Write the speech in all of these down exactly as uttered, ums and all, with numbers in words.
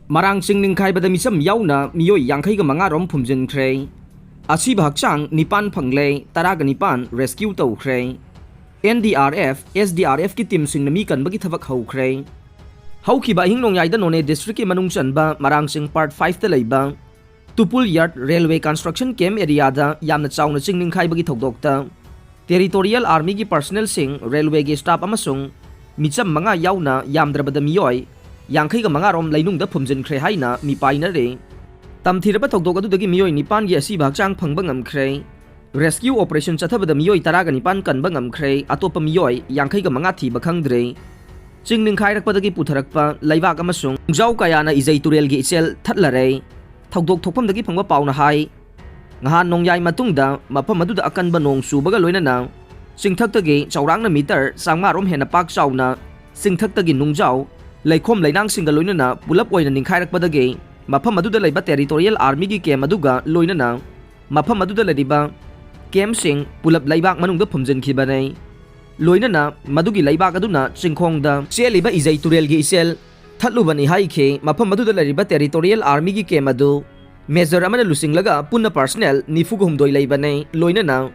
ꯃꯔꯥꯡ ꯆꯤꯡ ꯅꯤꯡꯈꯥꯏꯕꯗ ꯃꯤꯆꯝ ꯌꯥꯎꯅ ꯃꯤꯑꯣꯏ ꯌꯥꯡꯈꯩꯒ ꯃꯉꯥ ꯔꯣꯝ ꯐꯨꯝꯖꯤꯟꯈ꯭ꯔꯦ꯫ ꯑꯁꯤꯕ ꯍꯛꯆꯥꯡ ꯅꯤꯄꯥꯟ ꯐꯪꯂꯦ, ꯇꯔꯥꯒ ꯅꯤꯄꯥꯟ rescue ꯇꯧꯈ꯭ꯔꯦ꯫ N D R F, S D R F ꯀꯤ team ꯁꯤꯡꯅ ꯃꯤ ꯀꯟꯕꯒꯤ ꯊꯕꯛ ꯍꯧꯈ꯭ꯔꯦ꯫ ꯍꯧꯈꯤꯕ ꯑꯍꯤꯡ ꯅꯣꯡꯌꯥꯏꯗ ꯅꯣꯅꯦ district ꯀꯤ ꯃꯅꯨꯡ ꯆꯟꯕ ꯃꯔꯥꯡ ꯆꯤꯡ part five ꯇ ꯂꯩꯕ ꯇꯨꯄꯨꯜ ꯌꯥꯔꯗ railway construction camp area ꯗ ꯌꯥꯝꯅ ꯆꯥꯎꯅ ꯆꯤꯡ ꯅꯤꯡꯈꯥꯏꯕꯒꯤ ꯊꯧꯗꯣꯛꯇ Territorial Army ꯒꯤ personnel ꯁꯤꯡ, railway ꯒꯤ staff ꯑꯃꯁꯨꯡ ꯃꯤꯆꯝ ꯃꯉꯥ ꯌꯥꯎꯅ ꯌꯥꯝꯗ꯭ꯔꯕꯗ ꯃꯤꯑꯣꯏ ꯌꯥꯡꯈꯩꯒ ꯃꯉꯥ ꯔꯣꯝ ꯂꯩꯅꯨꯡꯗ ꯐꯨꯝꯖꯤꯟꯈ꯭ꯔꯦ ꯍꯥꯏꯅ ꯃꯤꯄꯥꯏꯅꯔꯦ꯫ ꯇꯝꯊꯤꯔꯕ ꯊꯧꯗꯣꯛ ꯑꯗꯨꯗꯒꯤ ꯃꯤꯑꯣꯏ ꯅꯤꯄꯥꯟꯒꯤ ꯑꯁꯤꯕ ꯍꯛꯆꯥꯡ ꯐꯪꯕ ꯉꯝꯈ꯭ꯔꯦ꯫ Rescue operation ꯆꯠꯊꯕꯗ ꯃꯤꯑꯣꯏ ꯇꯔꯥꯒ ꯅꯤꯄꯥꯟ ꯀꯟꯕ ꯉꯝꯈ꯭ꯔꯦ, ꯑꯇꯣꯞꯄ ꯃꯤꯑꯣꯏ ꯌꯥꯡꯈꯩꯒ ꯃꯉꯥ ꯊꯤꯕ ꯈꯪꯗ꯭ꯔꯦ꯫ ꯆꯤꯡ ꯅꯤꯡꯈꯥꯏꯔꯛꯄꯗꯒꯤ ꯄꯨꯊꯔꯛꯄ ꯂꯩꯕꯥꯛ ꯑꯃꯁꯨꯡ ꯅꯨꯡꯖꯥꯎ ꯀꯌꯥꯅ ꯏꯖꯩ ꯇꯨꯔꯦꯜꯒꯤ ꯏꯆꯦꯜ ꯊꯠꯂꯔꯦ꯫ ꯊꯧꯗꯣꯛ ꯊꯣꯛꯐꯝꯗꯒꯤ ꯐꯪꯕ ꯄꯥꯎꯅ ꯍꯥꯏ, ꯅꯍꯥꯟ ꯅꯣꯡꯌꯥꯏ ꯃꯇꯨꯡꯗ ꯃꯐꯝ ꯑꯗꯨꯗ ꯑꯀꯟꯕ ꯅꯣꯡ ꯆꯨꯕꯒ ꯂꯣꯏꯅꯅ ꯆꯤꯡꯊꯛꯇꯒꯤ ꯆꯥꯎꯔꯥꯛꯅ meter ꯆꯥꯝꯃꯉꯥ ꯔꯣꯝ ꯍꯦꯟꯅ ꯄꯥꯛ ꯆꯥꯎꯅ ꯆꯤꯡꯊꯛꯇꯒꯤ ꯅꯨꯡꯖꯥꯎ, ꯂꯩꯈꯣꯝ ꯂꯩꯅꯥꯡꯁꯤꯡꯒ ꯂꯣꯏꯅꯅ ꯄꯨꯂꯞ ꯑꯣꯏꯅ ꯅꯤꯡꯈꯥꯏꯔꯛꯄꯗꯒꯤ ꯃꯐꯝ ꯑꯗꯨꯗ ꯂꯩꯕ Territorial Army ꯒꯤ camp ꯑꯗꯨꯒ ꯂꯣꯏꯅꯅ ꯃꯐꯝ ꯑꯗꯨꯗ ꯂꯩꯔꯤꯕ camp ꯁꯤꯡ ꯄꯨꯂꯞ ꯂꯩꯕꯥꯛ ꯃꯅꯨꯡꯗ ꯐꯨꯝꯖꯤꯟꯈꯤꯕꯅꯤ꯫ ꯂꯣꯏꯅꯅ ꯃꯗꯨꯒꯤ ꯂꯩꯕꯥꯛ ꯑꯗꯨꯅ ꯆꯤꯡꯈꯣꯡꯗ ꯆꯦꯜꯂꯤꯕ ꯏꯖꯩ ꯇꯨꯔꯦꯜꯒꯤ ꯏꯆꯦꯜ ꯊꯠꯂꯨꯕꯅꯤ ꯍꯥꯏꯈꯤ꯫ ꯃꯐꯝ ꯑꯗꯨꯗ ꯂꯩꯔꯤꯕ Territorial Army ꯒꯤ camp ꯑꯗꯨ major ꯑꯃꯅ ꯂꯨꯆꯤꯡꯂꯒ ꯄꯨꯟꯅ personnel ꯅꯤꯐꯨꯒ ꯍꯨꯝꯗꯣꯏ ꯂꯩꯕꯅꯤ꯫ ꯂꯣꯏꯅꯅ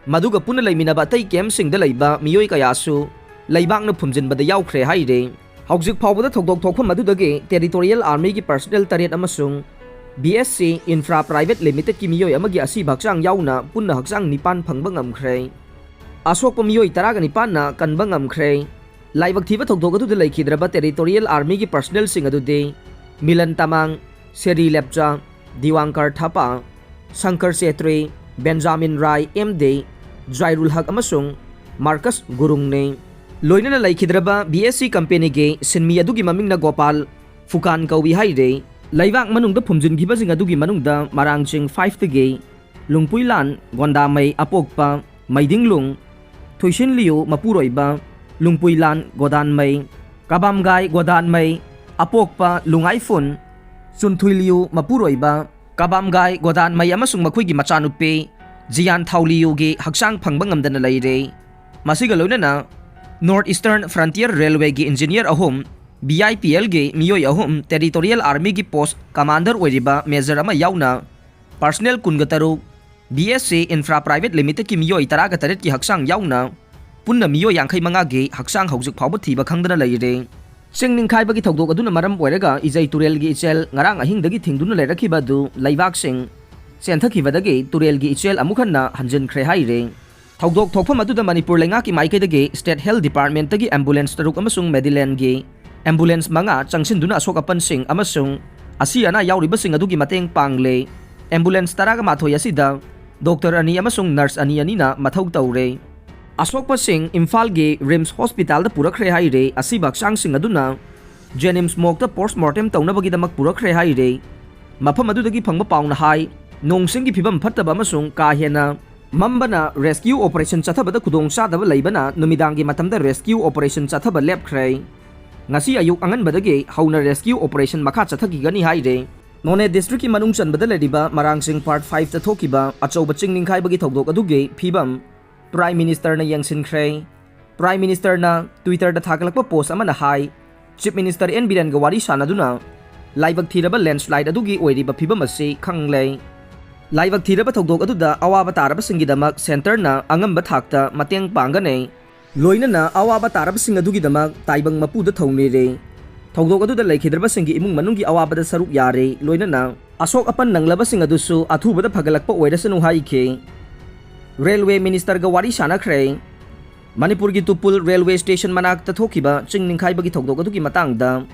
ꯃꯗꯨꯒ ꯄꯨꯟꯅ ꯂꯩꯃꯤꯟꯅꯕ ꯑꯇꯩ camp ꯁꯤꯡꯗ ꯂꯩꯕ ꯃꯤꯑꯣꯏ ꯀꯌꯥꯁꯨ ꯂꯩꯕꯥꯛꯅ ꯐꯨꯝꯖꯤꯟꯕꯗ ꯌꯥꯎꯈ꯭ꯔꯦ ꯍꯥꯏꯔꯤ꯫ ꯍꯧꯖꯤꯛ ꯐꯥꯎꯕꯗ ꯊꯧꯗꯣꯛ ꯊꯣꯛꯐꯝ ꯑꯗꯨꯗꯒꯤ Territorial Army ꯒꯤ personnel ꯇꯔꯦꯠ ꯑꯃꯁꯨꯡ B S C Infra Private Limited ꯀꯤ ꯃꯤꯑꯣꯏ ꯑꯃꯒꯤ ꯑꯁꯤꯕ ꯍꯛꯆꯥꯡ ꯌꯥꯎꯅ ꯄꯨꯟꯅ ꯍꯛꯆꯥꯡ ꯅꯤꯄꯥꯟ ꯐꯪꯕ ꯉꯝꯈ꯭ꯔꯦ꯫ ꯑꯁꯣꯛꯄ ꯃꯤꯑꯣꯏ ꯇꯔꯥꯒ ꯅꯤꯄꯥꯟꯅ ꯀꯟꯕ ꯉꯝꯈ꯭ꯔꯦ꯫ ꯂꯥꯏꯕꯛ ꯊꯤꯕ ꯊꯧꯗꯣꯛ ꯑꯗꯨꯗ ꯂꯩꯈꯤꯗ꯭ꯔꯕ Territorial Army ꯒꯤ personnel ꯁꯤꯡ ꯑꯗꯨꯗꯤ ꯃꯤꯂꯟ ꯇꯃꯥꯡ, ꯁꯦꯔꯤ ꯂꯦꯞꯆꯥ, ꯗꯤꯋꯥꯡꯀꯔ ꯊꯥꯄꯥ, ꯁꯪꯀꯔ ꯆꯦꯇ꯭ꯔꯤ, ꯕꯦꯟꯖꯥꯃꯤꯟ ꯔꯥꯏ, M D, ꯖꯥꯏꯔꯨꯜ ꯍꯛ ꯑꯃꯁꯨꯡ ꯃꯥꯔꯀꯁ ꯒꯨꯔꯨꯡꯅꯤ꯫ ꯂꯣꯏꯅꯅ ꯂꯩꯈꯤꯗ꯭ꯔꯕ B S C company ꯒꯤ ꯁꯤꯟꯃꯤ ꯑꯗꯨꯒꯤ ꯃꯃꯤꯡꯅ ꯒꯣꯄꯥꯜ ꯐꯨꯀꯥꯟ ꯀꯧꯏ ꯍꯥꯏꯔꯤ꯫ ꯂꯩꯕꯥꯛ ꯃꯅꯨꯡꯗ ꯐꯨꯝꯖꯤꯟꯈꯤꯕꯁꯤꯡ ꯑꯗꯨꯒꯤ ꯃꯅꯨꯡꯗ ꯃꯔꯥꯡꯆꯤꯡ five ꯇꯒꯤ ꯂꯨꯡꯄꯨꯏꯂꯥꯟ ꯒꯣꯟꯗꯥꯃꯩ ꯑꯄꯣꯛꯄ ꯃꯩꯗꯤꯡꯂꯨꯡ, ꯊꯣꯏꯁꯤꯟꯂꯤꯌꯨ ꯃꯄꯨꯔꯣꯏꯕ ꯂꯨꯡꯄꯨꯏꯂꯥꯟ ꯒꯣꯗꯥꯟꯃꯩ, ꯀꯕꯥꯝꯒꯥꯏ ꯒꯣꯗꯥꯟꯃꯩ ꯑꯄꯣꯛꯄ ꯂꯨꯉꯥꯏꯐꯨꯟ ꯆꯨꯟꯊꯨꯏꯂꯤꯌꯨ ꯃꯄꯨꯔꯣꯏꯕ ꯀꯕꯥꯝꯒꯥꯏ ꯒꯣꯗꯥꯟꯃꯩ ꯑꯃꯁꯨꯡ ꯃꯈꯣꯏꯒꯤ ꯃꯆꯥꯅꯨꯄꯤ ꯖꯤꯌꯥꯟ ꯊꯥꯎꯂꯤꯌꯨꯒꯤ ꯍꯛꯆꯥꯡ ꯐꯪꯕ ꯉꯝꯗꯅ ꯂꯩꯔꯦ꯫ ꯃꯁꯤꯒ ꯂꯣꯏꯅꯅ North Eastern Frontier Railway ꯒꯤ engineer ꯑꯍꯨꯝ, ꯕꯤ ꯑꯥꯏ ꯄꯤ ꯑꯦꯜꯒꯤ ꯃꯤꯑꯣꯏ ꯑꯍꯨꯝ, ꯇꯦꯔꯤꯇꯣꯔꯤꯌꯦꯜ ꯑꯥꯔꯃꯤꯒꯤ ꯄꯣꯁ ꯀꯃꯥꯟꯗꯔ ꯑꯣꯏꯔꯤꯕ ꯃꯦꯖꯔ ꯑꯃ ꯌꯥꯎꯅ, ꯄꯥꯔꯁꯅꯦꯜ ꯀꯨꯟꯒ ꯇꯔꯨꯛ, B S C infra private ꯂꯤꯃꯤꯇꯦꯗꯀꯤ ꯃꯤꯑꯣꯏ ꯇꯔꯥꯒ ꯇꯔꯦꯠꯀꯤ ꯍꯛꯆꯥꯡ ꯌꯥꯎꯅ ꯄꯨꯟꯅ ꯃꯤꯑꯣꯏ ꯌꯥꯡꯈꯩ ꯃꯉꯥꯒꯤ ꯍꯛꯆꯥꯡ ꯍꯧꯖꯤꯛ ꯐꯥꯎꯕ ꯊꯤꯕ ꯈꯪꯗꯅ ꯂꯩꯔꯦ꯫ ꯆꯤꯡ ꯅꯤꯡꯈꯥꯏꯕꯒꯤ ꯊꯧꯗꯣꯛ ꯑꯗꯨꯅ ꯃꯔꯝ ꯑꯣꯏꯔꯒ ꯏꯖꯩ ꯇꯨꯔꯦꯜꯒꯤ ꯏꯆꯦꯜ ꯉꯔꯥꯡ ꯑꯍꯤꯡꯗꯒꯤ ꯊꯤꯡꯗꯨꯅ ꯂꯩꯔꯛꯈꯤꯕ ꯑꯗꯨ ꯂꯩꯕꯥꯛꯁꯤꯡ ꯆꯦꯟꯊꯈꯤꯕꯗꯒꯤ ꯇꯨꯔꯦꯜꯒꯤ ꯏꯆꯦꯜ ꯑꯃꯨꯛ ꯍꯟꯅ ꯍꯟꯖꯤꯟꯈ꯭ꯔꯦ ꯍꯥꯏꯔꯦ꯫ ꯊꯧꯗꯣꯛ ꯊꯣꯛꯐꯝ ꯑꯗꯨꯗ ꯃꯅꯤꯄꯨꯔ ꯂꯩꯉꯥꯛꯀꯤ ꯃꯥꯏꯀꯩꯗꯒꯤ ꯁ꯭ꯇꯦꯠ ꯍꯦꯜꯊ ꯗꯤꯄꯥꯔꯠꯃꯦꯟꯠꯇꯒꯤ ꯑꯦꯝꯕꯨꯂꯦꯟꯁ ꯇꯔꯨꯛ ꯑꯃꯁꯨꯡ ꯃꯦꯗꯤꯂꯦꯟꯒꯤ ꯑꯦꯝꯕꯨꯂꯦꯟꯁ ꯃꯉꯥ ꯆꯪꯁꯤꯟꯗꯨꯅ ꯑꯁꯣꯛ ꯑꯄꯟꯁꯤꯡ ꯑꯃꯁꯨꯡ ꯑꯁꯤ ꯑꯅꯥ ꯌꯥꯎꯔꯤꯕꯁꯤꯡ ꯑꯗꯨꯒꯤ ꯃꯇꯦꯡ ꯄꯥꯡꯂꯦ꯫ ꯑꯦꯝꯕꯨꯂꯦꯟꯁ ꯇꯔꯥꯒ ꯃꯥꯊꯣꯏ ꯑꯁꯤꯗ ꯗꯣꯛꯇꯔ ꯑꯅꯤ ꯑꯃꯁꯨꯡ ꯅꯔꯁ ꯑꯅꯤ ꯑꯅꯤꯅ ꯃꯊꯧ ꯇꯧꯔꯦ꯫ ꯑꯁꯣꯛꯄꯁꯤꯡ ꯏꯝꯐꯥꯜꯒꯤ ꯔꯤꯝꯁ ꯍꯣꯁꯄꯤꯇꯥꯜꯗ ꯄꯨꯔꯛꯈ꯭ꯔꯦ ꯍꯥꯏꯔꯦ꯫ ꯑꯁꯤꯕ ꯍꯛꯆꯥꯡꯁꯤꯡ ꯑꯗꯨꯅ ꯖꯦꯅꯤꯝꯁ ꯃꯣꯔꯒꯇ ꯄꯣꯁꯠꯃꯣꯔꯇꯦꯝ ꯇꯧꯅꯕꯒꯤꯗꯃꯛ ꯄꯨꯔꯛꯈ꯭ꯔꯦ ꯍꯥꯏꯔꯦ꯫ ꯃꯐꯝ ꯑꯗꯨꯗꯒꯤ ꯐꯪꯕ ꯄꯥꯎꯅ ꯍꯥꯏ, ꯅꯣꯡꯁꯤꯡꯒꯤ ꯐꯤꯕꯝ ꯐꯠꯇꯕ ꯑꯃꯁꯨꯡ ꯀꯥ ꯍꯦꯟꯅ ꯃꯝꯕꯅ ꯔꯦꯁꯀ꯭ꯌꯨ ꯑꯣꯄꯔꯦꯁꯟ ꯆꯠꯊꯕꯗ ꯈꯨꯗꯣꯡꯆꯥꯗꯕ ꯂꯩꯕꯅ ꯅꯨꯃꯤꯗꯥꯡꯒꯤ ꯃꯇꯝꯗ ꯔꯦꯁꯀ꯭ꯌꯨ ꯑꯣꯄꯔꯦꯁꯟ ꯆꯠꯊꯕ ꯂꯦꯞꯈ꯭ꯔꯦ꯫ ꯉꯁꯤ ꯑꯌꯨꯛ ꯑꯉꯟꯕꯗꯒꯤ ꯍꯧꯅ ꯔꯦꯁꯀ꯭ꯌꯨ ꯑꯣꯄꯔꯦꯁꯟ ꯃꯈꯥ ꯆꯠꯊꯈꯤꯒꯅꯤ ꯍꯥꯏꯔꯦ꯫ ꯅꯣꯅꯦ ꯗꯤꯁꯇ꯭ꯔꯤꯛꯀꯤ ꯃꯅꯨꯡ ꯆꯟꯕꯗ ꯂꯩꯔꯤꯕ ꯃꯔꯥꯡꯆꯤꯡ ꯄꯥꯔꯠ ꯐꯥꯏꯚꯇ ꯊꯣꯛꯈꯤꯕ ꯑꯆꯧꯕ ꯆꯤꯡ ꯅꯤꯡꯈꯥꯏꯕꯒꯤ ꯊꯧꯗꯣꯛ ꯑꯗꯨꯒꯤ ꯐꯤꯕꯝ ꯄ꯭ꯔꯥꯏꯝ ꯃꯤꯅꯤꯁꯇꯔꯅ ꯌꯦꯡꯁꯤꯟꯈ꯭ꯔꯦ꯫ ꯄ꯭ꯔꯥꯏꯝ ꯃꯤꯅꯤꯁꯇꯔꯅ ꯇ꯭ꯋꯤꯇꯔꯗ ꯊꯥꯒꯠꯂꯛꯄ ꯄꯣꯁ ꯑꯃꯅ ꯍꯥꯏ, ꯆꯤꯐ ꯃꯤꯅꯤꯁꯇꯔ ꯑꯦꯟ ꯕꯤꯔꯦꯟꯒ ꯋꯥꯔꯤ ꯁꯥꯟꯅꯗꯨꯅ ꯂꯥꯏꯕꯛ ꯊꯤꯔꯕ ꯂꯦꯟꯁꯂꯥꯏꯠ ꯑꯗꯨꯒꯤ ꯑꯣꯏꯔꯤꯕ ꯐꯤꯕꯝ ꯑꯁꯤ ꯈꯪꯂꯦ꯫ ꯂꯥꯏꯕꯛ ꯊꯤꯔꯕ ꯊꯧꯗꯣꯛ ꯑꯗꯨꯗ ꯑꯋꯥꯕ ꯇꯥꯔꯕꯁꯤꯡꯒꯤꯗꯃꯛ ꯁꯦꯟꯇꯔꯅ ꯑꯉꯝꯕ ꯊꯥꯛꯇ ꯃꯇꯦꯡ ꯄꯥꯡꯒꯅꯤ꯫ ꯂꯣꯏꯅꯅ ꯑꯋꯥꯕ ꯇꯥꯔꯕꯁꯤꯡ ꯑꯗꯨꯒꯤꯗꯃꯛ ꯇꯥꯏꯕꯪ ꯃꯄꯨꯗ ꯊꯧꯅꯤꯔꯦ꯫ ꯊꯧꯗꯣꯛ ꯑꯗꯨꯗ ꯂꯩꯈꯤꯗ꯭ꯔꯕꯁꯤꯡꯒꯤ ꯏꯃꯨꯡ ꯃꯅꯨꯡꯒꯤ ꯑꯋꯥꯕꯗ ꯁꯔꯨꯛ ꯌꯥꯔꯦ, ꯂꯣꯏꯅꯅ ꯑꯁꯣꯛ ꯑꯄꯟ ꯅꯪꯂꯕꯁꯤꯡ ꯑꯗꯨꯁꯨ ꯑꯊꯨꯕꯗ ꯐꯒꯠꯂꯛꯄ ꯑꯣꯏꯔꯁꯅꯨ ꯍꯥꯏꯈꯤ꯫ ꯔꯦꯜꯋꯦ ꯃꯤꯅꯤꯁꯇꯔꯒ ꯋꯥꯔꯤ ꯁꯥꯟꯅꯈ꯭ꯔꯦ꯫ ꯃꯅꯤꯄꯨꯔꯒꯤ ꯇꯨꯄꯨꯜ ꯔꯦꯜꯋꯦ ꯁ꯭ꯇꯦꯁꯟ ꯃꯅꯥꯛꯇ ꯊꯣꯛꯈꯤꯕ ꯆꯤꯡ ꯅꯤꯡꯈꯥꯏꯕꯒꯤ ꯊꯧꯗꯣꯛ ꯑꯗꯨꯒꯤ ꯃꯇꯥꯡꯗ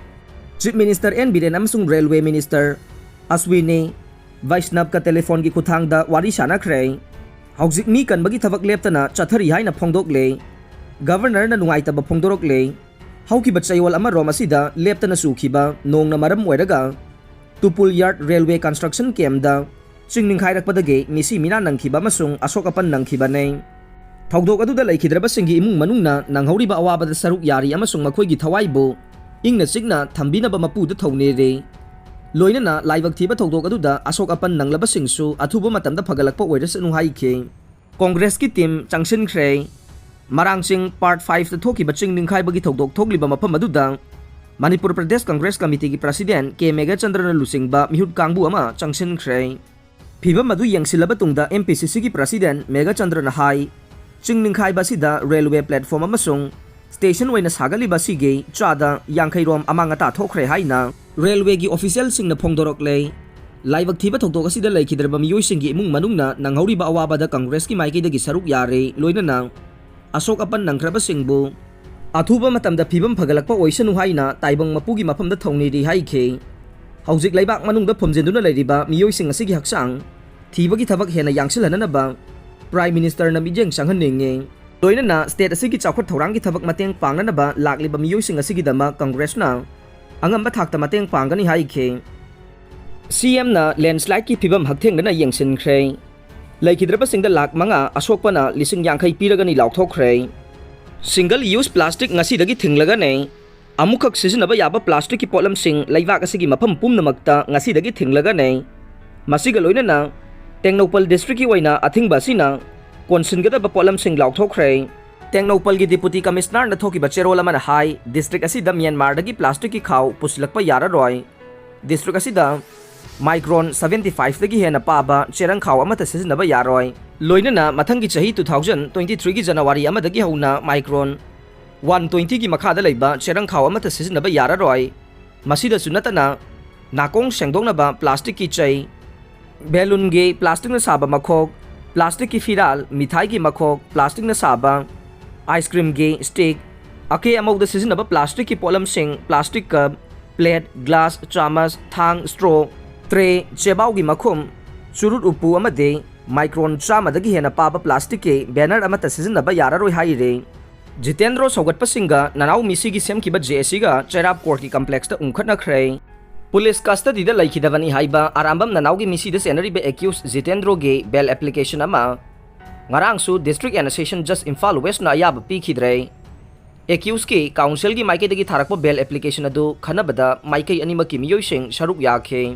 ꯆꯤꯐ ꯃꯤꯅꯤꯁꯇꯔ ꯑꯦꯟ ꯕꯤꯔꯦꯟ ꯑꯃꯁꯨꯡ ꯔꯦꯜꯋꯦ ꯃꯤꯅꯤꯁꯇꯔ ꯑꯁ꯭ꯋꯤꯅꯤ ꯕꯩꯁꯅꯕꯀ ꯇꯦꯂꯤꯐꯣꯟꯒꯤ ꯈꯨꯠꯊꯥꯡꯗ ꯋꯥꯔꯤ ꯁꯥꯟꯅꯈ꯭ꯔꯦ꯫ ꯍꯧꯖꯤꯛ ꯃꯤ ꯀꯟꯕꯒꯤ ꯊꯕꯛ ꯂꯦꯞꯇꯅ ꯆꯠꯊꯔꯤ ꯍꯥꯏꯅ ꯐꯣꯡꯗꯣꯛꯂꯦ꯫ ꯒꯚꯔꯅꯔꯅ ꯅꯨꯡꯉꯥꯏꯇꯕ ꯐꯣꯡꯗꯣꯔꯛꯂꯦ꯫ ꯍꯧꯈꯤꯕ ꯆꯌꯣꯜ ꯑꯃꯔꯣꯝ ꯑꯁꯤꯗ ꯂꯦꯞꯇꯅ ꯆꯨꯈꯤꯕ ꯅꯣꯡꯅ ꯃꯔꯝ ꯑꯣꯏꯔꯒ ꯇꯨꯄꯨꯜ ꯌꯥꯔꯗ ꯔꯦꯜꯋꯦ ꯀꯟꯁꯇ꯭ꯔꯛꯁꯟ ꯀꯦꯝꯗ ꯆꯤꯡ ꯅꯤꯡꯈꯥꯏꯔꯛꯄꯗꯒꯤ ꯃꯤꯁꯤ ꯃꯤꯅꯥ ꯅꯪꯈꯤꯕ ꯑꯃꯁꯨꯡ ꯑꯁꯣꯛ ꯑꯄꯟ ꯅꯪꯈꯤꯕꯅꯤ꯫ ꯊꯧꯗꯣꯛ ꯑꯗꯨꯗ ꯂꯩꯈꯤꯗ꯭ꯔꯕꯁꯤꯡꯒꯤ ꯏꯃꯨꯡ ꯃꯅꯨꯡꯅ ꯅꯪꯍꯧꯔꯤꯕ ꯑꯋꯥꯕꯗ ꯁꯔꯨꯛ ꯌꯥꯔꯤ ꯑꯃꯁꯨꯡ ꯃꯈꯣꯏꯒꯤ ꯊꯋꯥꯏꯕꯨ ꯏꯪꯅ ꯆꯤꯛꯅ ꯊꯝꯕꯤꯅꯕ ꯃꯄꯨꯗ ꯊꯧꯅꯤꯔꯤ꯫ ꯂꯣꯏꯅꯅ ꯂꯥꯏꯕꯛ ꯊꯤꯕ ꯊꯧꯗꯣꯛ ꯑꯗꯨꯗ ꯑꯁꯣꯛ ꯑꯄꯟ ꯅꯪꯂꯕꯁꯤꯡꯁꯨ ꯑꯊꯨꯕ ꯃꯇꯝꯗ ꯐꯒꯠꯂꯛꯄ ꯑꯣꯏꯔꯁꯅꯨ ꯍꯥꯏꯈꯤ꯫ ꯀꯣꯡꯒ꯭ꯔꯦꯁꯀꯤ ꯇꯤꯝ ꯆꯪꯁꯤꯟꯈ꯭ꯔꯦ꯫ ꯃꯔꯥꯡꯆꯤꯡ ꯄꯥꯔꯠ ꯐꯥꯏꯚꯇ ꯊꯣꯛꯈꯤꯕ ꯆꯤꯡ ꯅꯤꯡꯈꯥꯏꯕꯒꯤ ꯊꯧꯗꯣꯛ ꯊꯣꯛꯂꯤꯕ ꯃꯐꯝ ꯑꯗꯨꯗ ꯃꯅꯤꯄꯨꯔ ꯄ꯭ꯔꯗꯦꯁ ꯀꯪꯒ꯭ꯔꯦꯁ ꯀꯃꯤꯇꯤꯒꯤ ꯄ꯭ꯔꯁꯤꯗꯦꯟ ꯀꯦ ꯃꯦꯘꯆꯟꯗ꯭ꯔꯅ ꯂꯨꯆꯤꯡꯕ ꯃꯤꯍꯨꯠ ꯀꯥꯡꯕꯨ ꯑꯃ ꯆꯪꯁꯤꯟꯈ꯭ꯔꯦ꯫ ꯐꯤꯕꯝ ꯑꯗꯨ ꯌꯦꯡꯁꯤꯜꯂꯕ ꯇꯨꯡꯗ ꯑꯦꯝ ꯄꯤ ꯁꯤ ꯁꯤꯒꯤ ꯄ꯭ꯔꯁꯤꯗꯦꯟ ꯃꯦꯘꯆꯟꯗ꯭ꯔꯅ ꯍꯥꯏ, ꯆꯤꯡ ꯅꯤꯡꯈꯥꯏꯕ ꯑꯁꯤꯗ ꯔꯦꯜꯋꯦ ꯄ꯭ꯂꯦꯠꯐꯣꯝ ꯑꯃꯁꯨꯡ ꯁ꯭ꯇꯦꯁꯟ ꯑꯣꯏꯅ ꯁꯥꯒꯠꯂꯤꯕ ꯑꯁꯤꯒꯤ ꯆꯥꯗ ꯌꯥꯡꯈꯩ ꯔꯣꯝ ꯑꯃꯥꯡ ꯑꯇꯥ ꯊꯣꯛꯈ꯭ꯔꯦ ꯍꯥꯏꯅ ꯔꯦꯜꯋꯦꯒꯤ ꯑꯣꯐꯤꯁꯤꯌꯦꯜꯁꯤꯡꯅ ꯐꯣꯡꯗꯣꯔꯛꯂꯦ꯫ ꯂꯥꯏꯕꯛ ꯊꯤꯕ ꯊꯧꯗꯣꯛ ꯑꯁꯤꯗ ꯂꯩꯈꯤꯗ꯭ꯔꯕ ꯃꯤꯑꯣꯏꯁꯤꯡꯒꯤ ꯏꯃꯨꯡ ꯃꯅꯨꯡꯅ ꯅꯪꯍꯧꯔꯤꯕ ꯑꯋꯥꯕꯗ ꯀꯪꯒ꯭ꯔꯦꯁꯀꯤ ꯃꯥꯏꯀꯩꯗꯒꯤ ꯁꯔꯨꯛ ꯌꯥꯔꯦ, ꯂꯣꯏꯅꯅ ꯑꯁꯣꯛ ꯑꯄꯟ ꯅꯪꯈ꯭ꯔꯕꯁꯤꯡꯕꯨ ꯑꯊꯨꯕ ꯃꯇꯝꯗ ꯐꯤꯕꯝ ꯐꯒꯠꯂꯛꯄ ꯑꯣꯏꯁꯅꯨ ꯍꯥꯏꯅ ꯇꯥꯏꯕꯪ ꯃꯄꯨꯒꯤ ꯃꯐꯝꯗ ꯊꯧꯅꯤꯔꯤ ꯍꯥꯏꯈꯤ꯫ ꯍꯧꯖꯤꯛ ꯂꯩꯕꯥꯛ ꯃꯅꯨꯡꯗ ꯐꯨꯝꯖꯤꯟꯗꯨꯅ ꯂꯩꯔꯤꯕ ꯃꯤꯑꯣꯏꯁꯤꯡ ꯑꯁꯤꯒꯤ ꯍꯛꯆꯥꯡ ꯊꯤꯕꯒꯤ ꯊꯕꯛ ꯍꯦꯟꯅ ꯌꯥꯡꯁꯤꯜꯍꯟꯅꯅꯕ Prime Ministerꯅ ꯃꯤꯠꯌꯦꯡ ꯆꯪꯍꯟꯅꯤꯡꯉꯤ꯫ ꯂꯣꯏꯅꯅ state ꯑꯁꯤꯒꯤ ꯆꯥꯎꯈꯠ ꯊꯧꯔꯥꯡꯒꯤ ꯊꯕꯛ ꯃꯇꯦꯡ ꯄꯥꯡꯅꯅꯕ ꯂꯥꯛꯂꯤꯕ ꯃꯤꯑꯣꯏꯁꯤꯡ ꯑꯁꯤꯒꯤꯗꯃꯛ ꯀꯪꯒ꯭ꯔꯦꯁꯅ ꯑꯉꯝꯕ ꯊꯥꯛꯇ ꯃꯇꯦꯡ ꯄꯥꯡꯒꯅꯤ ꯍꯥꯏꯈꯤ꯫ ꯁꯤ ꯑꯦꯝꯅ landslide ꯀꯤ ꯐꯤꯕꯝ ꯍꯛꯊꯦꯡꯅꯅ ꯌꯦꯡꯁꯤꯟꯈ꯭ꯔꯦ꯫ ꯂꯩꯈꯤꯗ꯭ꯔꯕꯁꯤꯡꯗ ꯂꯥꯈ ꯃꯉꯥ, ꯑꯁꯣꯛꯄꯅ ꯂꯤꯁꯤꯡ ꯌꯥꯡꯈꯩ ꯄꯤꯔꯒꯅꯤ ꯂꯥꯎꯊꯣꯛꯈ꯭ꯔꯦ꯫ Single use plastic ꯉꯁꯤꯗꯒꯤ ꯊꯤꯡꯂꯒꯅꯤ꯫ ꯑꯃꯨꯛꯈꯛ ꯁꯤꯖꯤꯟꯅꯕ ꯌꯥꯕ plastic ꯀꯤ ꯄꯣꯠꯂꯝꯁꯤꯡ ꯂꯩꯕꯥꯛ ꯑꯁꯤꯒꯤ ꯃꯐꯝ ꯄꯨꯝꯅꯃꯛꯇ ꯉꯁꯤꯗꯒꯤ ꯊꯤꯡꯂꯒꯅꯤ꯫ ꯃꯁꯤꯒ ꯂꯣꯏꯅꯅ ꯇꯦꯡꯅꯧꯄꯜ district ꯀꯤ ꯑꯣꯏꯅ ꯑꯊꯤꯡꯕ ꯑꯁꯤꯅ ꯀꯣꯟꯁꯤꯟꯒꯗꯕ ꯄꯣꯠꯂꯝꯁꯤꯡ ꯂꯥꯎꯊꯣꯛꯈ꯭ꯔꯦ꯫ ꯇꯦꯡꯅꯧꯄꯜꯒꯤ Deputy Commissionerꯅ ꯊꯣꯛꯈꯤꯕ ꯆꯦꯔꯣꯜ ꯑꯃꯅ ꯍꯥꯏ, district ꯑꯁꯤꯗ ꯃ꯭ꯌꯥꯟꯃꯥꯔꯗꯒꯤ plastic ꯀꯤ ꯈꯥꯎ ꯄꯨꯁꯤꯜꯂꯛꯄ ꯌꯥꯔꯔꯣꯏ꯫ District ꯑꯁꯤꯗ micron seventy five ꯗꯒꯤ ꯍꯦꯟꯅ ꯄꯥꯕ ꯆꯦꯔꯪ ꯈꯥꯎ ꯑꯃꯠꯇ ꯁꯤꯖꯤꯟꯅꯕ ꯌꯥꯔꯣꯏ꯫ ꯂꯣꯏꯅꯅ ꯃꯊꯪꯒꯤ ꯆꯍꯤ two thousand twenty three ꯒꯤ January ꯑꯃꯗꯒꯤ ꯍꯧꯅ micron one twenty ꯒꯤ ꯃꯈꯥꯗ ꯂꯩꯕ ꯆꯦꯔꯪ ꯈꯥꯎ ꯑꯃꯠꯇ ꯁꯤꯖꯤꯟꯅꯕ ꯌꯥꯔꯔꯣꯏ꯫ ꯃꯁꯤꯗꯁꯨ ꯅꯠꯇꯅ, ꯅꯥꯀꯣꯡ ꯁꯦꯡꯗꯣꯛꯅꯕ plastic ꯀꯤ ꯆꯩ, balloon ꯒꯤ plastic ꯅ ꯁꯥꯕ ꯃꯈꯣꯛ, plastic ꯀꯤ ꯐꯤꯔꯥꯜ, ꯃꯤꯊꯥꯏꯒꯤ ꯃꯈꯣꯛ, plastic ꯅ ꯁꯥꯕ ice cream ꯒꯤ stick, ꯑꯀꯦ ꯑꯃꯧꯗ ꯁꯤꯖꯤꯟꯅꯕ plastic ꯀꯤ ꯄꯣꯠꯂꯝꯁꯤꯡ, plastic cup, plate, glass, ꯆꯥꯃꯁ, ꯊꯥꯡ, straw, tray, ꯆꯦꯕꯥꯎꯒꯤ ꯃꯈꯨꯝ, ꯆꯨꯔꯨꯠ ꯎꯄꯨ ꯑꯃꯗꯤ micron ꯆꯥꯝꯃꯗꯒꯤ ꯍꯦꯟꯅ ꯄꯥꯕ plastic ꯀꯤ banner ꯑꯃꯠꯇ ꯁꯤꯖꯤꯟꯅꯕ ꯌꯥꯔꯔꯣꯏ ꯍꯥꯏꯔꯤ꯫ ꯖꯤꯇꯦꯟꯗ꯭ꯔꯣ ꯁꯧꯒꯠꯄꯁꯤꯡꯒ ꯅꯅꯥꯎ ꯃꯤꯁꯤꯒꯤ ꯁꯦꯝꯈꯤꯕ J A C ꯒ ꯆꯩꯔꯥꯞ court ꯀꯤ complex ꯇ ꯎꯪꯈꯠꯅꯈ꯭ꯔꯦ꯫ Police custody ꯗ ꯂꯩꯈꯤꯗꯕꯅꯤ ꯍꯥꯏꯕ ꯑꯔꯥꯝꯕꯝ ꯅꯅꯥꯎꯒꯤ ꯃꯤꯁꯤꯗ ꯆꯦꯟꯅꯔꯤꯕ accused ꯖꯤꯇꯦꯟꯗ꯭ꯔꯣꯒꯤ bail application ꯑꯃ ꯉꯔꯥꯡꯁꯨ District and Session Judge Imphal West ꯅ ꯑꯌꯥꯕ ꯄꯤꯈꯤꯗ꯭ꯔꯦ꯫ Accused ꯀꯤ counsel ꯒꯤ ꯃꯥꯏꯀꯩꯗꯒꯤ ꯊꯥꯔꯛꯄ bail application ꯑꯗꯨ ꯈꯟꯅꯕꯗ ꯃꯥꯏꯀꯩ ꯑꯅꯤꯃꯛꯀꯤ ꯃꯤꯑꯣꯏꯁꯤꯡ ꯁꯔꯨꯛ ꯌꯥꯈꯤ꯫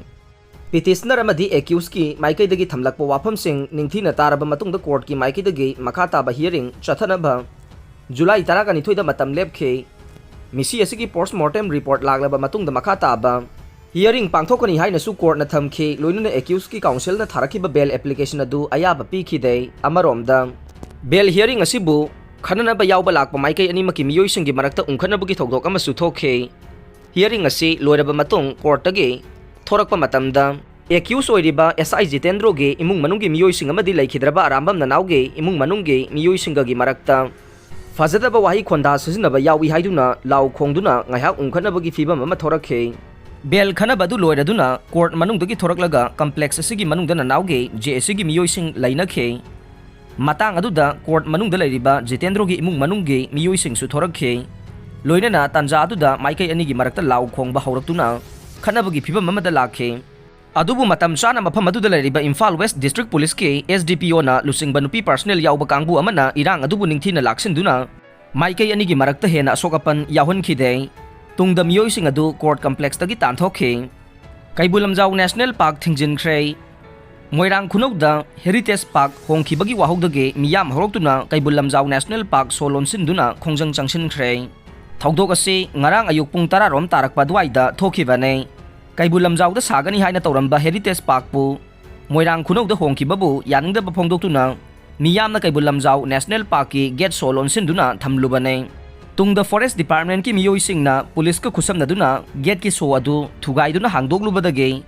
Petitioner ꯑꯃꯗꯤ accused ꯀꯤ ꯃꯥꯏꯀꯩꯗꯒꯤ ꯊꯝꯂꯛꯄ ꯋꯥꯐꯝꯁꯤꯡ ꯅꯤꯡꯊꯤꯅ ꯇꯥꯔꯕ ꯃꯇꯨꯡꯗ court ꯀꯤ ꯃꯥꯏꯀꯩꯗꯒꯤ ꯃꯈꯥ ꯇꯥꯕ hearing ꯆꯠꯊꯅꯕ July ꯇꯔꯥꯅꯤꯊꯣꯏꯗ ꯃꯇꯝ ꯂꯦꯞꯈꯤ꯫ ꯃꯤꯁꯤ ꯑꯁꯤꯒꯤ post mortem report ꯂꯥꯛꯂꯕ ꯃꯇꯨꯡꯗ ꯃꯈꯥ ꯇꯥꯕ hearing ꯄꯥꯡꯊꯣꯛꯀꯅꯤ ꯍꯥꯏꯅꯁꯨ courtꯅ ꯊꯝꯈꯤ꯫ ꯂꯣꯏꯅꯅ accusedꯀꯤ counselꯅ ꯊꯥꯔꯛꯈꯤꯕ bail application ꯑꯗꯨ ꯑꯌꯥꯕ ꯄꯤꯈꯤꯗꯦ꯫ ꯑꯃꯔꯣꯝꯗ, bail hearing ꯑꯁꯤꯕꯨ ꯈꯟꯅꯅꯕ ꯌꯥꯎꯕ ꯂꯥꯛꯄ ꯃꯥꯏꯀꯩ ꯑꯅꯤꯃꯛꯀꯤ ꯃꯤꯑꯣꯏꯁꯤꯡꯒꯤ ꯃꯔꯛꯇ ꯎꯪꯈꯠꯅꯕꯒꯤ ꯊꯧꯗꯣꯛ ꯑꯃꯁꯨ ꯊꯣꯛꯈꯤ꯫ Hearing ꯑꯁꯤ ꯂꯣꯏꯔꯕ ꯃꯇꯨꯡ courtꯇꯒꯤ ꯊꯣꯔꯛꯄ ꯃꯇꯝꯗ, accused ꯑꯣꯏꯔꯤꯕ S I ꯖꯤꯇꯦꯟꯗ꯭ꯔꯣꯒꯤ ꯏꯃꯨꯡ ꯃꯅꯨꯡꯒꯤ ꯃꯤꯑꯣꯏꯁꯤꯡ ꯑꯃꯗꯤ ꯂꯩꯈꯤꯗ꯭ꯔꯕ ꯑꯔꯥꯝꯕꯝ ꯅꯅꯥꯎꯒꯤ ꯏꯃꯨꯡ ꯃꯅꯨꯡꯒꯤ ꯃꯤꯑꯣꯏꯁꯤꯡꯒꯒꯤ ꯃꯔꯛꯇ ꯐꯖꯗꯕ ꯋꯥꯍꯩ ꯈꯣꯟꯗꯥ ꯁꯤꯖꯤꯟꯅꯕ ꯌꯥꯎꯏ ꯍꯥꯏꯗꯨꯅ ꯂꯥꯎ ꯈꯣꯡꯗꯨꯅ ꯉꯥꯏꯍꯥꯛ ꯎꯪꯈꯠꯅꯕꯒꯤ ꯐꯤꯕꯝ ꯑꯃ ꯊꯣꯔꯛꯈꯤ꯫ Bail ꯈꯟꯅꯕ ꯑꯗꯨ ꯂꯣꯏꯔꯗꯨꯅ court ꯃꯅꯨꯡꯗꯒꯤ ꯊꯣꯔꯛꯂꯒ complex ꯑꯁꯤꯒꯤ ꯃꯅꯨꯡꯗ ꯅꯅꯥꯎꯒꯤ J Aꯒꯤ ꯃꯤꯑꯣꯏꯁꯤꯡ ꯂꯩꯅꯈꯤ꯫ ꯃꯇꯥꯡ ꯑꯗꯨꯗ court ꯃꯅꯨꯡꯗ ꯂꯩꯔꯤꯕ ꯖꯤꯇꯦꯟꯗ꯭ꯔꯣꯒꯤ ꯏꯃꯨꯡ ꯃꯅꯨꯡꯒꯤ ꯃꯤꯑꯣꯏꯁꯤꯡꯁꯨ ꯊꯣꯔꯛꯈꯤ꯫ ꯂꯣꯏꯅꯅ ꯇꯥꯟꯖꯥ ꯑꯗꯨꯗ ꯃꯥꯏꯀꯩ ꯑꯅꯤꯒꯤ ꯃꯔꯛꯇ ꯂꯥꯎ ꯈꯣꯡꯕ ꯍꯧꯔꯛꯇꯨꯅ ꯈꯠꯅꯕꯒꯤ ꯐꯤꯕꯝ ꯑꯃꯗ ꯂꯥꯛꯈꯤ꯫ ꯑꯗꯨꯕꯨ ꯃꯇꯝ ꯆꯥꯅ ꯃꯐꯝ ꯑꯗꯨꯗ ꯂꯩꯔꯤꯕ Imphal West District Policeꯀꯤ S D P Oꯅ ꯂꯨꯆꯤꯡꯕ ꯅꯨꯄꯤ personnel ꯌꯥꯎꯕ ꯀꯥꯡꯕꯨ ꯑꯃꯅ ꯏꯔꯥꯡ ꯑꯗꯨꯕꯨ ꯅꯤꯡꯊꯤꯅ ꯂꯥꯛꯁꯤꯟꯗꯨꯅ ꯃꯥꯏꯀꯩ ꯑꯅꯤꯒꯤ ꯃꯔꯛꯇ ꯍꯦꯟꯅ ꯑꯁꯣꯛ ꯑꯄꯟ ꯌꯥꯎꯍꯟꯈꯤꯗꯦ꯫ ꯇꯨꯡꯗ ꯃꯤꯑꯣꯏꯁꯤꯡ ꯑꯗꯨ court complexꯇꯒꯤ ꯇꯥꯟꯊꯣꯛꯈꯤ꯫ Keibul Lamjao National Park ꯊꯤꯡꯖꯤꯟꯈ꯭ꯔꯦ꯫ ꯃꯣꯏꯔꯥꯡ ꯈꯨꯅꯧꯗ Heritage Park ꯍꯣꯡꯈꯤꯕꯒꯤ ꯋꯥꯍꯧꯗꯒꯤ ꯃꯤꯌꯥꯝ ꯍꯧꯔꯛꯇꯨꯅ ꯀꯩꯕꯨꯜ ꯂꯝꯖꯥꯎ National Park ꯁꯣ ꯂꯣꯟꯁꯤꯟꯗꯨꯅ ꯈꯣꯡꯖꯪ ꯆꯪꯁꯤꯟꯈ꯭ꯔꯦ꯫ ꯊꯧꯗꯣꯛ ꯑꯁꯤ ꯉꯔꯥꯡ ꯑꯌꯨꯛ ꯄꯨꯡ ꯇꯔꯥ ꯔꯣꯝ ꯇꯥꯔꯛꯄ ꯑꯗꯨꯋꯥꯏꯗ ꯊꯣꯛꯈꯤꯕꯅꯤ꯫ ꯀꯩꯕꯨꯜ ꯂꯝꯖꯥꯎꯗ ꯁꯥꯒꯅꯤ ꯍꯥꯏꯅ ꯇꯧꯔꯝꯕ Heritage Parkꯄꯨ ꯃꯣꯏꯔꯥꯡ ꯈꯨꯅꯧꯗ ꯍꯣꯡꯈꯤꯕꯕꯨ ꯌꯥꯅꯤꯡꯗꯕ ꯐꯣꯡꯗꯣꯛꯇꯨꯅ ꯃꯤꯌꯥꯝꯅ ꯀꯩꯕꯨꯜ ꯂꯝꯖꯥꯎ National Parkꯀꯤ gate ꯁꯣ ꯂꯣꯟꯁꯤꯟꯗꯨꯅ ꯊꯝꯂꯨꯕꯅꯤ꯫ ꯇꯨꯡꯗ Forest Departmentꯀꯤ ꯃꯤꯑꯣꯏꯁꯤꯡꯅ policeꯀ ꯈꯨꯠꯁꯝꯅꯗꯨꯅ gateꯀꯤ ꯁꯣ ꯑꯗꯨ ꯊꯨꯒꯥꯏꯗꯨꯅ ꯍꯥꯡꯗꯣꯛꯂꯨꯕꯗꯒꯤ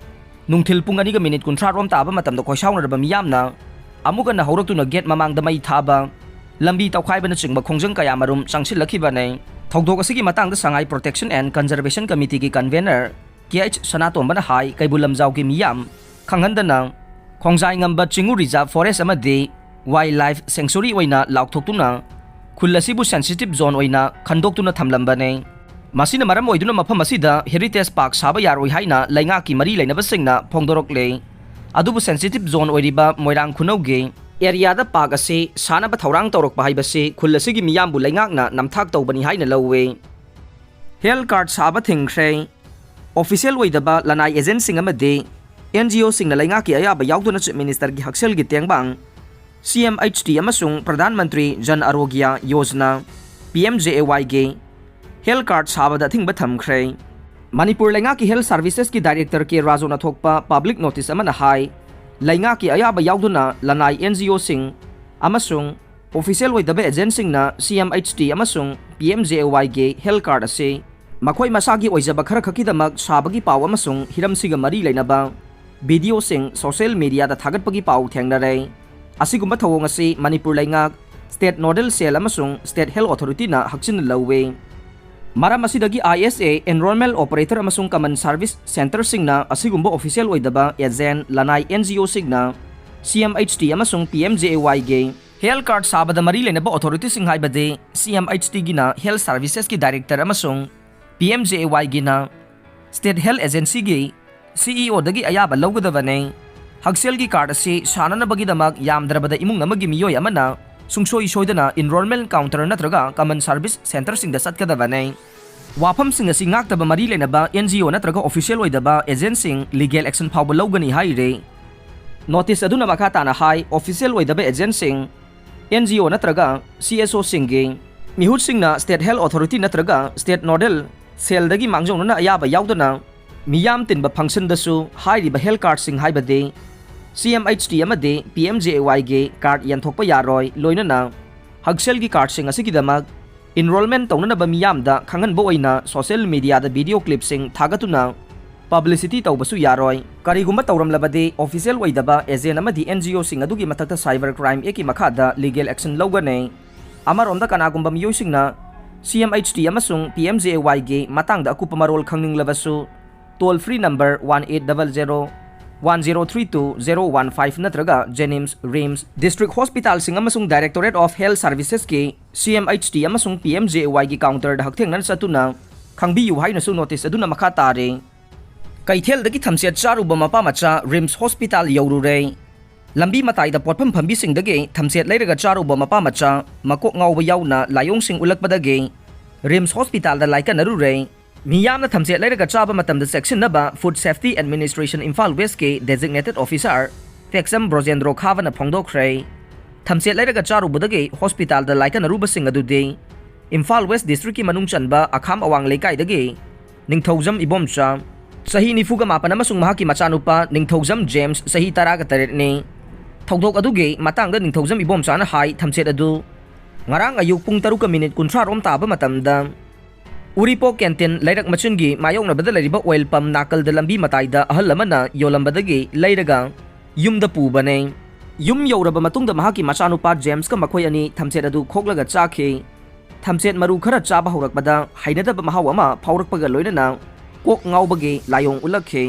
ꯅꯨꯡꯊꯤꯜ ꯄꯨꯡ ꯑꯅꯤꯒ minute ꯀꯨꯟꯊ꯭ꯔꯥ ꯔꯣꯝ ꯇꯥꯕ ꯃꯇꯝꯗ ꯈꯣꯏꯁꯥꯎꯅꯔꯕ ꯃꯤꯌꯥꯝꯅ ꯑꯃꯨꯛ ꯍꯟꯅ ꯍꯧꯔꯛꯇꯨꯅ gate ꯃꯃꯥꯡꯗ ꯃꯩ ꯊꯥꯕ, ꯂꯝꯕꯤ ꯇꯧꯈꯥꯏꯕꯅꯆꯤꯡꯕ ꯈꯣꯡꯖꯪ ꯀꯌꯥꯃꯔꯨꯝ ꯆꯪꯁꯤꯜꯂꯛꯈꯤꯕꯅꯤ꯫ ꯊꯧꯗꯣꯛ ꯑꯁꯤꯒꯤ ꯃꯇꯥꯡꯗ ꯁꯉꯥꯏ Protection and Conservation Committeeꯒꯤ convener K H ꯁꯅꯥꯇꯣꯝꯕꯅ ꯍꯥꯏ, ꯀꯩꯕꯨꯜ ꯂꯝꯖꯥꯎꯒꯤ ꯃꯤꯌꯥꯝ ꯈꯪꯍꯟꯗꯅ ꯈꯣꯡꯖꯥꯏ ꯉꯝꯕ ꯆꯤꯡꯉꯨ Reserve Forest ꯑꯃꯗꯤ Wildlife Sanctuary ꯑꯣꯏꯅ ꯂꯥꯎꯊꯣꯛꯇꯨꯅ ꯈꯨꯜ ꯑꯁꯤꯕꯨ sensitive zone ꯑꯣꯏꯅ ꯈꯟꯗꯣꯛꯇꯨꯅ ꯊꯝꯂꯝꯕꯅꯤ꯫ ꯃꯁꯤꯅ ꯃꯔꯝ ꯑꯣꯏꯗꯨꯅ ꯃꯐꯝ ꯑꯁꯤꯗ Heritage Park ꯁꯥꯕ ꯌꯥꯔꯣꯏ ꯍꯥꯏꯅ ꯂꯩꯉꯥꯛꯀꯤ ꯃꯔꯤ ꯂꯩꯅꯕꯁꯤꯡꯅ ꯐꯣꯡꯗꯣꯔꯛꯂꯦ꯫ ꯑꯗꯨꯕꯨ sensitive zone ꯑꯣꯏꯔꯤꯕ ꯃꯣꯏꯔꯥꯡ ꯈꯨꯅꯧꯒꯤ areaꯗ park ꯑꯁꯤ ꯁꯥꯅꯕ ꯊꯧꯔꯥꯡ ꯇꯧꯔꯛꯄ ꯍꯥꯏꯕꯁꯤ ꯈꯨꯜ ꯑꯁꯤꯒꯤ ꯃꯤꯌꯥꯝꯕꯨ ꯂꯩꯉꯥꯛꯅ ꯅꯝꯊꯥꯛ ꯇꯧꯕꯅꯤ ꯍꯥꯏꯅ ꯂꯧꯏ꯫ Health card ꯁꯥꯕ ꯊꯤꯡꯈ꯭ꯔꯦ꯫ Official ꯑꯣꯏꯗꯕ ꯂꯅꯥꯏ agentꯁꯤꯡ ꯑꯃꯗꯤ N G Oꯁꯤꯡꯅ ꯂꯩꯉꯥꯛꯀꯤ ꯑꯌꯥꯕ ꯌꯥꯎꯗꯅ Chief Ministerꯒꯤ ꯍꯛꯁꯦꯜꯒꯤ ꯇꯦꯡꯕꯥꯡ C M H T ꯑꯃꯁꯨꯡ Pradhan Mantri Jan ꯑꯔꯣꯒ꯭ꯌ Yojana, P M J A Yꯒꯤ health card ꯁꯥꯕꯗ ꯑꯊꯤꯡꯕ ꯊꯝꯈ꯭ꯔꯦ꯫ ꯃꯅꯤꯄꯨꯔ ꯂꯩꯉꯥꯛꯀꯤ health servicesꯀꯤ director ꯀꯦ ꯔꯥꯖꯨꯅ ꯊꯣꯛꯄ public notice ꯑꯃꯅ ꯍꯥꯏ, ꯂꯩꯉꯥꯛꯀꯤ ꯑꯌꯥꯕ ꯌꯥꯎꯗꯅ ꯂꯅꯥꯏ NGOꯁꯤꯡ ꯑꯃꯁꯨꯡ official ꯑꯣꯏꯗꯕ agentꯁꯤꯡꯅ CMHT ꯑꯃꯁꯨꯡ PMJAYꯒꯤ health card ꯑꯁꯤ ꯃꯈꯣꯏ ꯃꯁꯥꯒꯤ ꯑꯣꯏꯖꯕ ꯈꯔꯈꯛꯀꯤꯗꯃꯛ ꯁꯥꯕꯒꯤ ꯄꯥꯎ ꯑꯃꯁꯨꯡ ꯍꯤꯔꯝꯁꯤꯒ ꯃꯔꯤ ꯂꯩꯅꯕ videoꯁꯤꯡ social mediaꯗ ꯊꯥꯒꯠꯄꯒꯤ ꯄꯥꯎ ꯊꯦꯡꯅꯔꯦ꯫ ꯑꯁꯤꯒꯨꯝꯕ ꯊꯧꯑꯣꯡ ꯑꯁꯤ ꯃꯅꯤꯄꯨꯔ ꯂꯩꯉꯥꯛ, state nodal cell ꯑꯃꯁꯨꯡ state health authorityꯅ ꯍꯛꯆꯤꯟꯅ ꯂꯧꯏ꯫ ꯃꯔꯝ ꯑꯁꯤꯗꯒꯤ ISA, enrollment operator ꯑꯃꯁꯨꯡ common service centreꯁꯤꯡꯅ ꯑꯁꯤꯒꯨꯝꯕ official ꯑꯣꯏꯗꯕ agent, ꯂꯅꯥꯏ NGOꯁꯤꯡꯅ CMHT ꯑꯃꯁꯨꯡ PMJAYꯒꯤ health card ꯁꯥꯕꯗ ꯃꯔꯤ ꯂꯩꯅꯕ authorityꯁꯤꯡ ꯍꯥꯏꯕꯗꯤ CMHTꯒꯤꯅ health servicesꯀꯤ director ꯑꯃꯁꯨꯡ PMJAYꯒꯤꯅ state health agencyꯒꯤ CEOꯗꯒꯤ ꯑꯌꯥꯕ ꯂꯧꯒꯗꯕꯅꯤ꯫ ꯍꯛꯁꯦꯜꯒꯤ card ꯑꯁꯤ ꯁꯥꯅꯅꯕꯒꯤꯗꯃꯛ ꯌꯥꯝꯗ꯭ꯔꯕꯗ ꯏꯃꯨꯡ ꯑꯃꯒꯤ ꯃꯤꯑꯣꯏ ꯑꯃꯅ ꯁꯨꯡꯁꯣꯏ ꯁꯣꯏꯗꯅ enrollment counter ꯅꯠꯇ꯭ꯔꯒ common service centreꯁꯤꯡꯗ ꯆꯠꯀꯗꯕꯅꯤ꯫ ꯋꯥꯐꯝꯁꯤꯡ ꯑꯁꯤ ꯉꯥꯛꯇꯕ ꯃꯔꯤ ꯂꯩꯅꯕ NGO ꯅꯠꯇ꯭ꯔꯒ official ꯑꯣꯏꯗꯕ agentꯁꯤꯡ legal action ꯐꯥꯎꯕ ꯂꯧꯒꯅꯤ ꯍꯥꯏꯔꯤ꯫ Notice ꯑꯗꯨꯅ ꯃꯈꯥ ꯇꯥꯅ ꯍꯥꯏ, official ꯑꯣꯏꯗꯕ agentꯁꯤꯡ, NGO ꯅꯠꯇ꯭ꯔꯒ CSOꯁꯤꯡꯒꯤ ꯃꯤꯍꯨꯠꯁꯤꯡꯅ state health authority ꯅꯠꯇ꯭ꯔꯒ state nodal cellꯗꯒꯤ ꯃꯥꯡꯖꯧꯅꯅ ꯑꯌꯥꯕ ꯌꯥꯎꯗꯅ ꯃꯤꯌꯥꯝ ꯇꯤꯟꯕ functionꯗꯁꯨ ꯍꯥꯏꯔꯤꯕ health cardꯁꯤꯡ ꯍꯥꯏꯕꯗꯤ CMHT ꯑꯃꯗꯤ PMJAYꯒꯤ card ꯌꯦꯟꯊꯣꯛꯄ ꯌꯥꯔꯣꯏ꯫ ꯂꯣꯏꯅꯅ ꯍꯛꯁꯦꯜꯒꯤ cardꯁꯤꯡ ꯑꯁꯤꯒꯤꯗꯃꯛ enrollment ꯇꯧꯅꯅꯕ ꯃꯤꯌꯥꯝꯗ ꯈꯪꯍꯟꯕ ꯑꯣꯏꯅ social mediaꯗ video clipꯁꯤꯡ ꯊꯥꯒꯠꯇꯨꯅ publicity ꯇꯧꯕꯁꯨ ꯌꯥꯔꯣꯏ꯫ ꯀꯔꯤꯒꯨꯝꯕ ꯇꯧꯔꯝꯂꯕꯗꯤ official ꯑꯣꯏꯗꯕ agent ꯑꯃꯗꯤ NGOꯁꯤꯡ ꯑꯗꯨꯒꯤ ꯃꯊꯛꯇ Cyber Crime Actꯀꯤ ꯃꯈꯥꯗ legal action ꯂꯧꯒꯅꯤ꯫ ꯑꯃꯔꯣꯝꯗ ꯀꯅꯥꯒꯨꯝꯕ ꯃꯤꯑꯣꯏꯁꯤꯡꯅ CMHT ꯑꯃꯁꯨꯡ PMJAYꯒꯤ ꯃꯇꯥꯡꯗ ꯑꯀꯨꯞꯄ ꯃꯔꯣꯜ ꯈꯪꯅꯤꯡꯂꯕꯁꯨ toll free number one eight double zero one zero three two zero one five ꯅꯠꯇ꯭ꯔꯒ JNIMS, RIMS, district hospitalꯁꯤꯡ ꯑꯃꯁꯨꯡ Directorate of Health Servicesꯀꯤ CMHT ꯑꯃꯁꯨꯡ PMJAYꯒꯤ counterꯗ ꯍꯛꯊꯦꯡꯅꯅ ꯆꯠꯇꯨꯅ ꯈꯪꯕꯤꯌꯨ ꯍꯥꯏꯅꯁꯨ notice ꯑꯗꯨꯅ ꯃꯈꯥ ꯇꯥꯔꯤ꯫ ꯀꯩꯊꯦꯜꯗꯒꯤ ꯊꯝꯆꯦꯠ ꯆꯥꯔꯨꯕ ꯃꯄꯥ ꯃꯆꯥ RIMS hospital ꯌꯧꯔꯨꯔꯦ꯫ ꯂꯝꯕꯤ ꯃꯇꯥꯏꯗ ꯄꯣꯠꯐꯝ ꯐꯝꯕꯤꯁꯤꯡꯗꯒꯤ ꯊꯝꯆꯦꯠ ꯂꯩꯔꯒ ꯆꯥꯔꯨꯕ ꯃꯄꯥ ꯃꯆꯥ ꯃꯀꯣꯛ ꯉꯥꯎꯕ ꯌꯥꯎꯅ ꯂꯥꯏꯑꯣꯡꯁꯤꯡ ꯎꯠꯂꯛꯄꯗꯒꯤ RIMS hospitalꯗ ꯂꯥꯏꯀꯠꯅꯔꯨꯔꯦ꯫ ꯃꯤꯌꯥꯝꯅ ꯊꯝꯆꯦꯠ ꯂꯩꯔꯒ ꯆꯥꯕ ꯃꯇꯝꯗ ꯆꯦꯛꯁꯤꯟꯅꯕ Food Safety Administration Imphal Westꯀꯤ designated officer ꯇꯦꯛꯆꯝ ꯕ꯭ꯔꯣꯖꯦꯟꯗ꯭ꯔꯣ ꯈꯥꯕꯅ ꯐꯣꯡꯗꯣꯛꯈ꯭ꯔꯦ꯫ ꯊꯝꯆꯦꯠ ꯂꯩꯔꯒ ꯆꯥꯔꯨꯕꯗꯒꯤ hospitalꯗ ꯂꯥꯏꯀꯠꯅꯔꯨꯕꯁꯤꯡ ꯑꯗꯨꯗꯤ ꯏꯝꯐꯥꯜ ꯋꯦꯁ ꯗꯤꯁꯇ꯭ꯔꯤꯛꯀꯤ ꯃꯅꯨꯡ ꯆꯟꯕ ꯑꯈꯥꯝ ꯑꯋꯥꯡ ꯂꯩꯀꯥꯏꯗꯒꯤ ꯅꯤꯡꯊꯧꯖꯝ ꯏꯕꯣꯝꯆꯥ, ꯆꯍꯤ ꯅꯤꯐꯨꯒ ꯃꯥꯄꯟ, ꯑꯃꯁꯨꯡ ꯃꯍꯥꯛꯀꯤ ꯃꯆꯥꯅꯨꯄꯥ ꯅꯤꯡꯊꯧꯖꯝ ꯖꯦꯝꯁ, ꯆꯍꯤ ꯇꯔꯥꯒ ꯇꯔꯦꯠꯅꯤ꯫ ꯊꯧꯗꯣꯛ ꯑꯗꯨꯒꯤ ꯃꯇꯥꯡꯗ ꯅꯤꯡꯊꯧꯖꯝ ꯏꯕꯣꯝꯆꯥꯅ ꯍꯥꯏ, ꯊꯝꯆꯦꯠ ꯑꯗꯨ ꯉꯔꯥꯡ ꯑꯌꯨꯛ ꯄꯨꯡ ꯇꯔꯨꯛꯀ ꯃꯤꯅꯤꯠ ꯀꯨꯟꯊ꯭ꯔꯥ ꯔꯣꯝ ꯇꯥꯕ ꯃꯇꯝꯗ ꯎꯔꯤꯄꯣꯛ ꯀꯦꯟꯇꯤꯟ ꯂꯩꯔꯛ ꯃꯆꯤꯟꯒꯤ ꯃꯥꯌꯣꯛꯅꯕꯗ ꯂꯩꯔꯤꯕ ꯑꯣꯏꯜ ꯄꯝ ꯅꯥꯀꯜꯗ ꯂꯝꯕꯤ ꯃꯇꯥꯏꯗ ꯑꯍꯜ ꯑꯃꯅ ꯌꯣꯜꯂꯝꯕꯗꯒꯤ ꯂꯩꯔꯒ ꯌꯨꯝꯗ ꯄꯨꯕꯅꯦ꯫ ꯌꯨꯝ ꯌꯧꯔꯕ ꯃꯇꯨꯡꯗ ꯃꯍꯥꯛꯀꯤ ꯃꯆꯥꯅꯨꯄꯥ ꯖꯦꯝꯁꯀ ꯃꯈꯣꯏ ꯑꯅꯤ ꯊꯝꯆꯦꯠ ꯑꯗꯨ ꯈꯣꯛꯂꯒ ꯆꯥꯈꯤ꯫ ꯊꯝꯆꯦꯠ ꯃꯔꯨ ꯈꯔ ꯆꯥꯕ ꯍꯧꯔꯛꯄꯗ ꯍꯩꯅꯗꯕ ꯃꯍꯥꯎ ꯑꯃ ꯐꯥꯎꯔꯛꯄꯒ ꯂꯣꯏꯅꯅ ꯀꯣꯛ ꯉꯥꯎꯕꯒꯤ ꯂꯥꯏꯑꯣꯡ ꯎꯠꯂꯛꯈꯤ꯫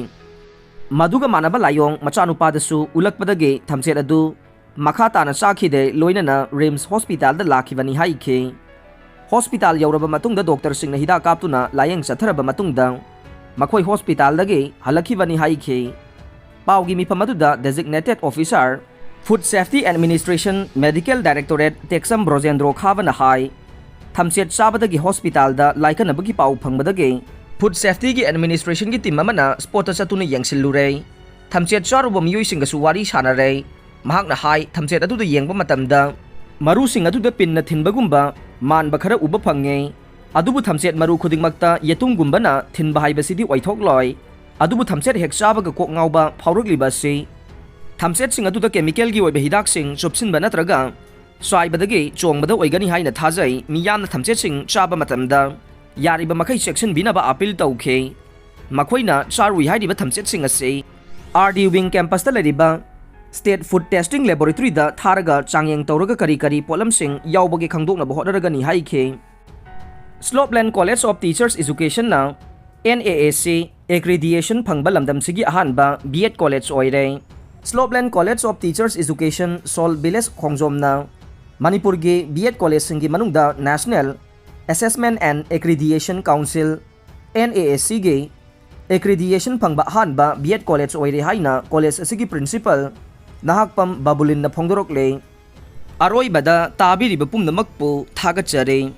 ꯃꯗꯨꯒ ꯃꯥꯟꯅꯕ ꯂꯥꯏꯑꯣꯡ ꯃꯆꯥꯅꯨꯄꯥꯗꯁꯨ ꯎꯠꯂꯛꯄꯗꯒꯤ ꯊꯝꯆꯦꯠ ꯑꯗꯨ ꯃꯈꯥ ꯇꯥꯅ ꯆꯥꯈꯤꯗꯦ, ꯂꯣꯏꯅꯅ ꯔꯤꯝꯁ ꯍꯣꯁꯄꯤꯇꯥꯜꯗ ꯂꯥꯛꯈꯤꯕꯅꯤ ꯍꯥꯏꯈꯤ꯫ ꯍꯣꯁꯄꯤꯇꯥꯜ ꯌꯧꯔꯕ ꯃꯇꯨꯡꯗ ꯗꯣꯛꯇꯔꯁꯤꯡꯅ ꯍꯤꯗꯥꯛ ꯀꯥꯞꯇꯨꯅ ꯂꯥꯌꯦꯡ ꯆꯠꯊꯔꯕ ꯃꯇꯨꯡꯗ ꯃꯈꯣꯏ ꯍꯣꯁꯄꯤꯇꯥꯜꯗꯒꯤ ꯍꯜꯂꯛꯈꯤꯕꯅꯤ ꯍꯥꯏꯈꯤ꯫ ꯄꯥꯎꯒꯤ ꯃꯤꯐꯝ ꯑꯗꯨꯗ Designated Officer, Food Safety Administration, Medical Directorate, ꯇꯦꯛꯁꯝ ꯕ꯭ꯔꯣꯖꯦꯟꯗ꯭ꯔꯣ ꯈꯥꯕꯅ ꯍꯥꯏ, ꯊꯝꯆꯦꯠ ꯆꯥꯕꯗꯒꯤ ꯍꯣꯁꯄꯤꯇꯥꯜꯗ ꯂꯥꯏꯀꯠꯅꯕꯒꯤ ꯄꯥꯎ ꯐꯪꯕꯗꯒꯤ ꯐꯨꯗ ꯁꯦꯐꯇꯤꯒꯤ ꯑꯦꯗꯃꯤꯅꯤꯁꯇ꯭ꯔꯦꯁꯟꯒꯤ ꯇꯤꯝ ꯑꯃꯅ ꯁ꯭ꯄꯣꯠꯇ ꯆꯠꯇꯨꯅ ꯌꯦꯡꯁꯤꯜꯂꯨꯔꯦ꯫ ꯊꯝꯆꯦꯠ ꯆꯥꯔꯨꯕ ꯃꯤꯑꯣꯏꯁꯤꯡꯒꯁꯨ ꯋꯥꯔꯤ ꯁꯥꯟꯅꯔꯦ꯫ ꯃꯍꯥꯛꯅ ꯍꯥꯏ, ꯊꯝꯆꯦꯠ ꯑꯗꯨꯗ ꯌꯦꯡꯕ ꯃꯇꯝꯗ ꯃꯔꯨꯁꯤꯡ ꯑꯗꯨꯗ ꯄꯤꯟꯅ ꯊꯤꯟꯕꯒꯨꯝꯕ ꯃꯥꯟꯕ ꯈꯔ ꯎꯕ ꯐꯪꯉꯦ꯫ ꯑꯗꯨꯕꯨ ꯊꯝꯆꯦꯠ ꯃꯔꯨ ꯈꯨꯗꯤꯡꯃꯛꯇ ꯌꯦꯇꯨꯝꯒꯨꯝꯕꯅ ꯊꯤꯟꯕ ꯍꯥꯏꯕꯁꯤꯗꯤ ꯑꯣꯏꯊꯣꯛꯂꯣꯏ꯫ ꯑꯗꯨꯕꯨ ꯊꯝꯆꯦꯠ ꯍꯦꯛ ꯆꯥꯕꯒ ꯀꯣꯛ ꯉꯥꯎꯕ ꯐꯥꯎꯔꯛꯂꯤꯕ ꯑꯁꯤ ꯊꯝꯆꯦꯠꯁꯤꯡ ꯑꯗꯨꯗ ꯀꯦꯃꯤꯀꯦꯜꯒꯤ ꯑꯣꯏꯕ ꯍꯤꯗꯥꯛꯁꯤꯡ ꯆꯨꯞꯁꯤꯟꯕ ꯅꯠꯇ꯭ꯔꯒ ꯆꯥꯏꯕꯗꯒꯤ ꯆꯣꯡꯕꯗ ꯑꯣꯏꯒꯅꯤ ꯍꯥꯏꯅ ꯊꯥꯖꯩ꯫ ꯃꯤꯌꯥꯝꯅ ꯊꯝꯆꯦꯠꯁꯤꯡ ꯆꯥꯕ ꯃꯇꯝꯗ ꯌꯥꯔꯤꯕ ꯃꯈꯩ ꯆꯦꯛꯁꯤꯟꯕꯤꯅꯕ ꯑꯥꯄꯤꯜ ꯇꯧꯈꯤ꯫ ꯃꯈꯣꯏꯅ ꯆꯥꯔꯨꯏ ꯍꯥꯏꯔꯤꯕ ꯊꯝꯆꯦꯠꯁꯤꯡ ꯑꯁꯤ ꯑꯥꯔ ꯗꯤ ꯋꯤꯡ ꯀꯦꯝꯄꯁꯇ ꯂꯩꯔꯤꯕ ꯁ꯭ꯇꯦꯠ ꯐꯨꯗ ꯇꯦꯁꯇꯤꯡ ꯂꯦꯕꯣꯔꯦꯇꯔꯤꯗ ꯊꯥꯔꯒ ꯆꯥꯡꯌꯦꯡ ꯇꯧꯔꯒ ꯀꯔꯤ ꯀꯔꯤ ꯄꯣꯠꯂꯝꯁꯤꯡ ꯌꯥꯎꯕꯒꯦ ꯈꯪꯗꯣꯛꯅꯕ ꯍꯣꯠꯅꯔꯒꯅꯤ ꯍꯥꯏꯈꯤ꯫ ꯁ꯭ꯂꯣꯞꯂꯦꯟ ꯀꯣꯂꯦꯖ ꯑꯣꯐ ꯇꯤꯆꯔꯁ ꯏꯖꯨꯀꯦꯁꯟꯅ N A A C accreditation ꯐꯪꯕ ꯂꯝꯗꯝꯁꯤꯒꯤ ꯑꯍꯥꯟꯕ B Ed ꯀꯣꯂꯦꯖ ꯑꯣꯏꯔꯦ꯫ Slopelen college of teachers education, ꯁꯣꯜ ꯚꯤꯂꯦꯖ ꯈꯣꯡꯖꯣꯝꯅ ꯃꯅꯤꯄꯨꯔꯒꯤ B Ed ꯀꯣꯂꯦꯖꯁꯤꯡꯒꯤ ꯃꯅꯨꯡꯗ National Assessment and Accreditation Council, N A A C ꯒꯤ accreditation ꯐꯪꯕ ꯑꯍꯥꯟꯕ B Ed ꯀꯣꯂꯦꯖ ꯑꯣꯏꯔꯦ ꯍꯥꯏꯅ ꯀꯣꯂꯦꯖ ꯑꯁꯤꯒꯤ ꯄ꯭ꯔꯤꯟꯁꯤꯄꯜ ꯅꯍꯥꯛꯄꯝ ꯕꯥꯕꯨꯂꯤꯟꯅ ꯐꯣꯡꯗꯣꯔꯛꯂꯦ꯫ ꯑꯔꯣꯏꯕꯗ ꯇꯥꯕꯤꯔꯤꯕ ꯄꯨꯝꯅꯃꯛꯄꯨ ꯊꯥꯒꯠꯆꯔꯤ꯫